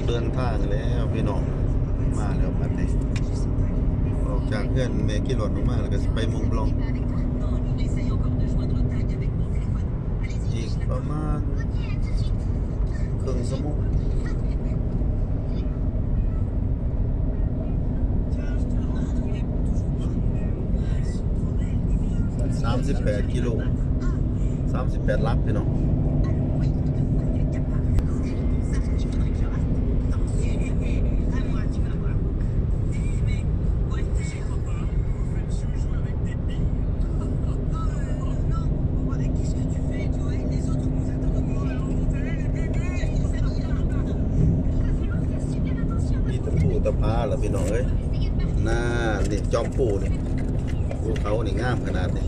ເດີນທາງແລ້ວພີ່ນ້ອງ ມາແລ້ວບັດນີ້ ອອກຈາກເຮືອນແມ່ກີ່ຫຼອດອອກມາ ແລ້ວກໍຊິໄປມົງບລອງ ອີກປະມານເຄິ່ງຊົ່ວໂມງ. ສາມສິບແປດກິໂລ ສາມສິບແປດຫຼັກພີ່ນ້ອງ. ມີແຕ່ພູແຕ່ຜາລະພີ່ນ້ອງເອີຍ ນາ ນີ້ຈອມພູນີ້ ພູເຂົານີ້ງາມຂະໜາດນີ້.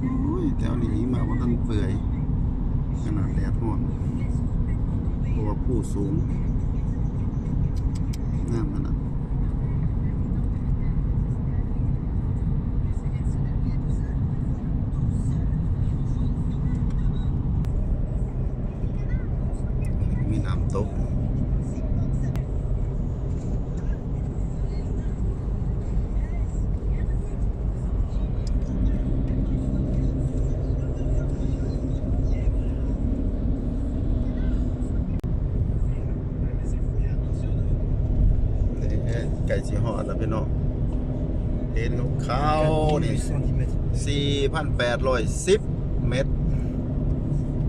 ໂອ້ຍ ແຖວນີ້ມາບໍ່ທັນເປື່ອຍ ຂະໜາດແດດຮ້ອນ ເພາະວ່າພູສູງ ງາມຂະໜາດ. ມີນ້ຳຕົກ ໃກ້ຊິຮອດແລ້ວພີ່ນ້ອງ ເຫັນຂາວໆນີ້ ສີ່ພັນແປດຮ້ອຍສິບແມັດ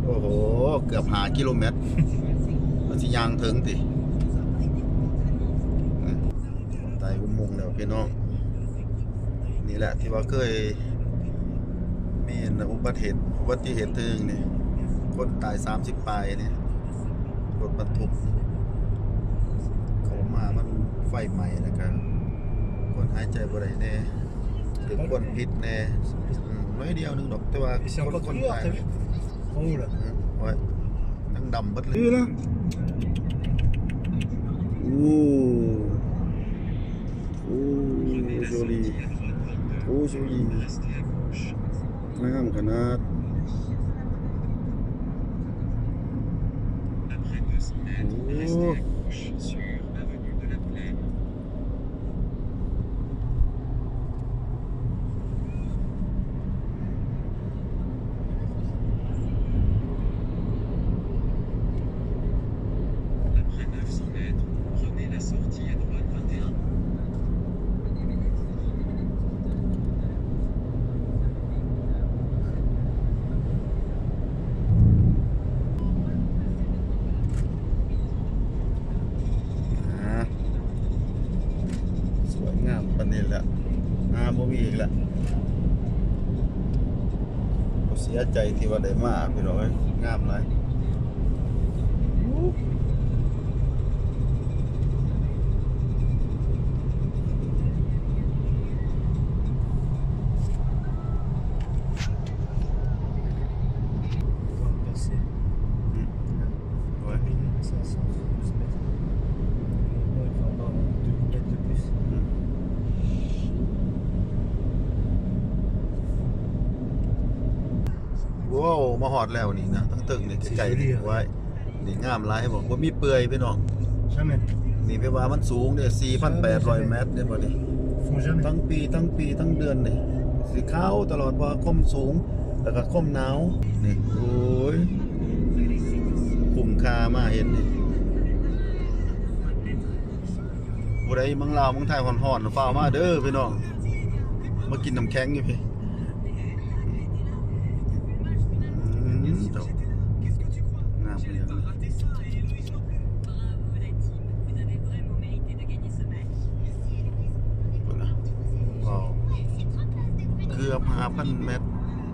ໂອ້ໂຫ ເກືອບຫ້າກິໂລແມັດ ມັນຊິຍ່າງເຖິງຕິ? ໄຕ່ອຸໂມງແລ້ວພີ່ນ້ອງ ນີ້ແຫຼະທີ່ວ່າເຄີຍມີອຸບັດເຫດ ອຸບັດຕິເຫດເທື່ອໜຶ່ງນີ້ ຄົນຕາຍສາມສິບປາຍນີ້ ລົດບັນທຸກເຂົ້າມາ ມັນໄຟໄໝ້ ແລ້ວກະຄົນຫາຍໃຈບໍ່ໄດ້ແດ່ ຖືກຄວັນພິດແດ່ ອືມ ໜ້ອຍດຽວໜຶ່ງດອກ ແຕ່ວ່າຄົນ ຄົນຕາຍ ໂອ້ ຍັງດຳເບິດເລີຍ ໂອ້ ໂອ້ ໂຊລີ ໂອ້ ໂຊລີ ງາມຂະໜາດ ໂອ້. Après neuf cents mètres, prenez la sortie à droite vingt et un. ອ່າ ສວຍງາມປານນີ້ແຫຼະ ຫາບໍ່ມີອີກລະ ບໍ່ເສຍໃຈທີ່ວ່າໄດ້ມາ ພີ່ນ້ອງເອີຍ ງາມຫຼາຍ. Wow ມາຮອດແລ້ວນີ້ນະ ທັງເທິງນີ້ໃກ້ໆນີ້ ໄວ້ ນີ້ງາມຫຼາຍ ເຫັນບໍ່ ບໍ່ມີເປື່ອຍພີ່ນ້ອງ ນີ້ແປວ່າມັນສູງເດ້ ສີ່ພັນແປດຮ້ອຍແມັດເດ້ ບໍ່ນີ້ ທັງປີ ທັງປີ ທັງເດືອນນີ້ ຊິຂາວຕະຫຼອດ ເພາະວ່າຄວາມສູງ ແລ້ວກໍຄວາມໜາວ ນີ້ ໂອ້ຍ ຄຸ້ມຄ່າມາເຫັນນີ້ ຜູ້ໃດເມືອງລາວເມືອງໄທຮ້ອນໆ ຟ້າວມາເດີພີ່ນ້ອງ ມາກິນນ້ຳແຂງຢູ່ພີ້. ອືມ ເຈົ້າ ງາມເປັນຫຍັງ ພຸ້ນນະ ວ້າວ ເກືອບຫ້າພັນແມັດ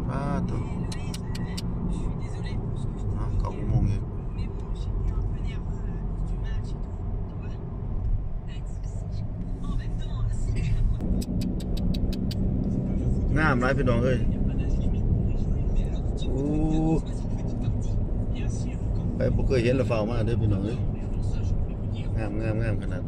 ປາດໂທ້ ເອົາ ເກົ້າໂມງອີກ. ງາມຫຼາຍພີ່ນ້ອງເອີຍ ໂອ້ ໃຜບໍ່ເຄີຍເຫັນລະຟ້າວມາເດີພີ່ນ້ອງເອີຍ ງາມໆໆຂະໜາດ.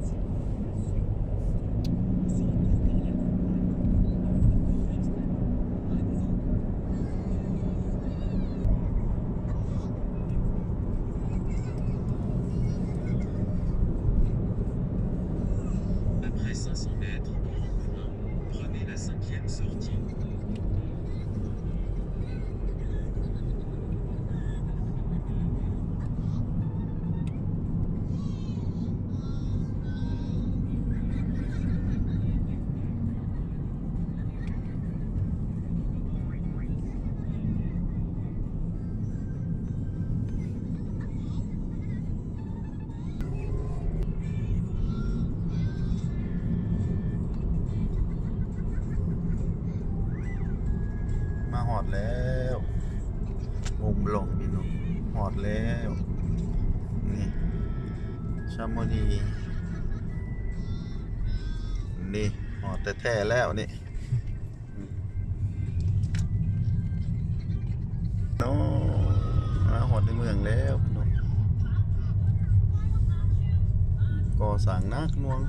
ມາຮອດແລ້ວ ມຸງບລັອງພີ່ນ້ອງ ຮອດແລ້ວ ນີ້ ຊາໂມນີ ນີ້ ຮອດແທ້ໆແລ້ວນີ້. ເນາະ ມາຮອດໃນເມືອງແລ້ວເນາະ ກໍ່ສ້າງໜັກໜ່ວງ.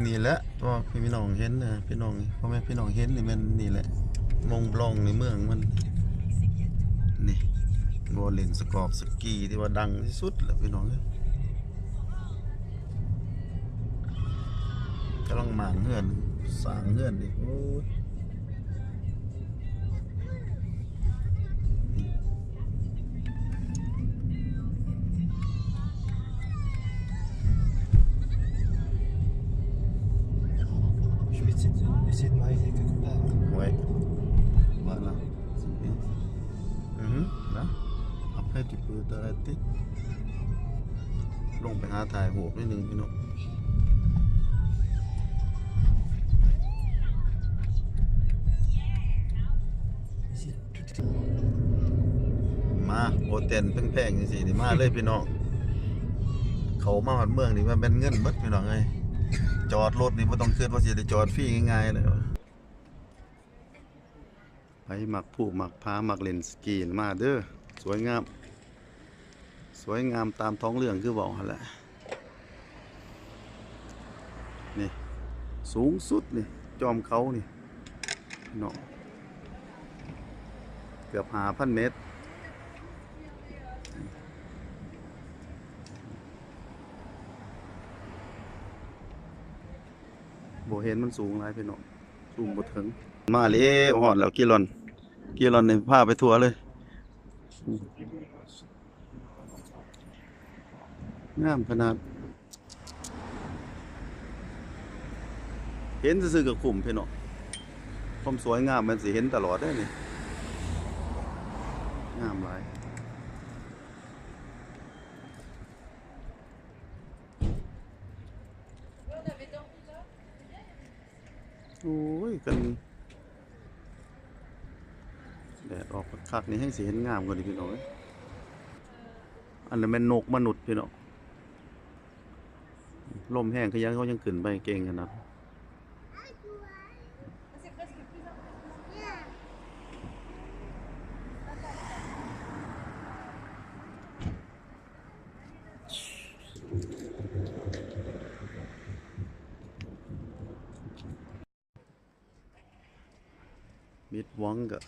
ນີ້ແຫຼະ ຕົວະ ພີ່ນ້ອງເຫັນນະ ພີ່ນ້ອງ ພໍ່ແມ່ພີ່ນ້ອງເຫັນນີ້ແມ່ນນີ້ແຫຼະ ມົງບລັອງໃນເມືອງມັນ ນີ້ ບໍ່ເຫຼັ້ນສະກອບສະກີທີ່ວ່າດັງທີ່ສຸດແຫຼະ ພີ່ນ້ອງເອີຍ. ກຳລັງໝ້າງເຮືອນ ສ້າງເຮືອນອີກ ໂອ້ຍ. Je vais essayer de, essayer de m'arrêter quelque part. Ouais. Voilà. C'est bien. Mhm. Là. Après, tu peux t'arrêter. ລົງໄປຫາຖ່າຍຮູບໜ້ອຍໜຶ່ງ ພີ່ນ້ອງ. Ici, tout est ມາ ໂອເຕັນແພງໆ ຈັ່ງຊີ້ນີ້ ມາເລີຍພີ່ນ້ອງ. ເຂົ້າມາຮອດເມືອງນີ້ ມັນແມ່ນເງິນໝົດ ພີ່ນ້ອງເອີຍ. ຈອດລົດນີ້ບໍ່ຕ້ອງຄິດວ່າຊິໄດ້ຈອດຟຣີງ່າຍໆເລີຍ. ໃຜມັກພູມັກຜາ ມັກຫຼິ້ນສະກີ ມາເດີ ສວຍງາມ ສວຍງາມຕາມທ້ອງເລື່ອງຄືເວົ້າຫັ້ນແຫຼະ. ນີ້ ສູງສຸດນີ້ ຈອມເຂົານີ້ເນາະ ເກືອບຫ້າພັນແມັດ. ບໍ່ເຫັນ ມັນສູງຫຼາຍພີ່ນ້ອງ ຊູມບໍ່ເຖິງ. ມາແລ້ວ ຮອດແລ້ວ ກີລອນ ກີລອນນີ້ພາໄປທົ່ວເລີຍ ງາມຂະໜາດ ເຫັນຊື່ໆກໍຄຸ້ມພີ່ນ້ອງ ຄວາມສວຍງາມມັນຊິເຫັນຕະຫຼອດເດ້ນີ້ ງາມຫຼາຍ. Ui, ຄັນແດດອອກຄັກໆນີ້ແຮ່ງຊິເຫັນງາມກວ່ານີ້ພີ່ນ້ອງເອີຍ. ອັນນັ້ນແມ່ນນົກມະນຸດພີ່ນ້ອງ ລົມແຮງຄືຫຍັງເຂົາຍັງຂຶ້ນໄປເກັ່ງຂະໜາດ. ມິດຫວັງກະ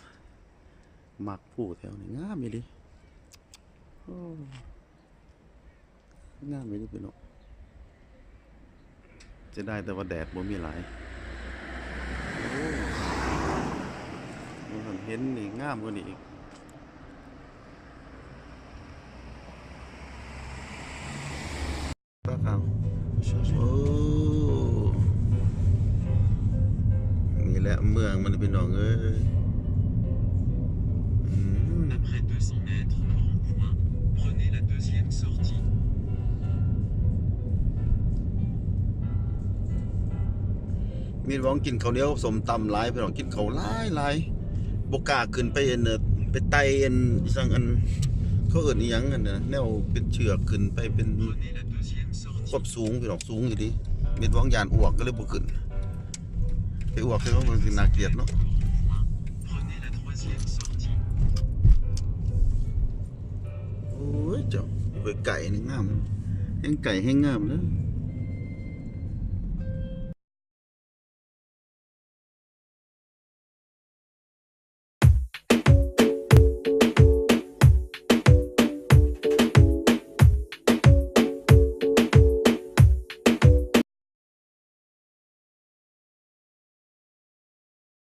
ມັກພູແຖວນີ້ງາມອີ່ຫຼີ ໂອ້ ງາມອີ່ຫຼີພີ່ນ້ອງ. ເສຍດາຍແຕ່ວ່າແດດບໍ່ມີຫຼາຍ. ໂອ້ ເຫັນນີ້ງາມກວ່ານີ້ອີກ. ໂອ້ ນີ້ແຫຼະເມືອງມັນ ພີ່ນ້ອງເອີຍ. ອືມ Après deux cents mètres, rond-point, prenez la deuxième sortie. ມີຫວັງກິນເຂົ້າໜຽວ ສົ້ມຕຳຫຼາຍ ພີ່ນ້ອງ ກິນເຂົ້າຫຼາຍໆ ບໍ່ກ້າຂຶ້ນໄປອັນ ໄປໄຕ່ອັນ ອີ່ຫຍັງ ອັນ ເຂົາເອີ້ນອີ່ຫຍັງ ອັນ ແນວເປັນເຊືອກຂຶ້ນໄປ ເປັນຄວາມສູງ ພີ່ນ້ອງ ສູງອີ່ຫຼີ. ມີຫວັງຢ້ານອ້ວກ ກໍເລີຍບໍ່ຂຶ້ນ. ໄປອ້ວກໃສ່ມັນ ມັນຊິໜ້າກຽດເນາະ. ໂອ້ຍ ເຈົ້າ ໄປໄກນີ້ງາມ ແຮ່ງໄກແຮ່ງງາມເດີ.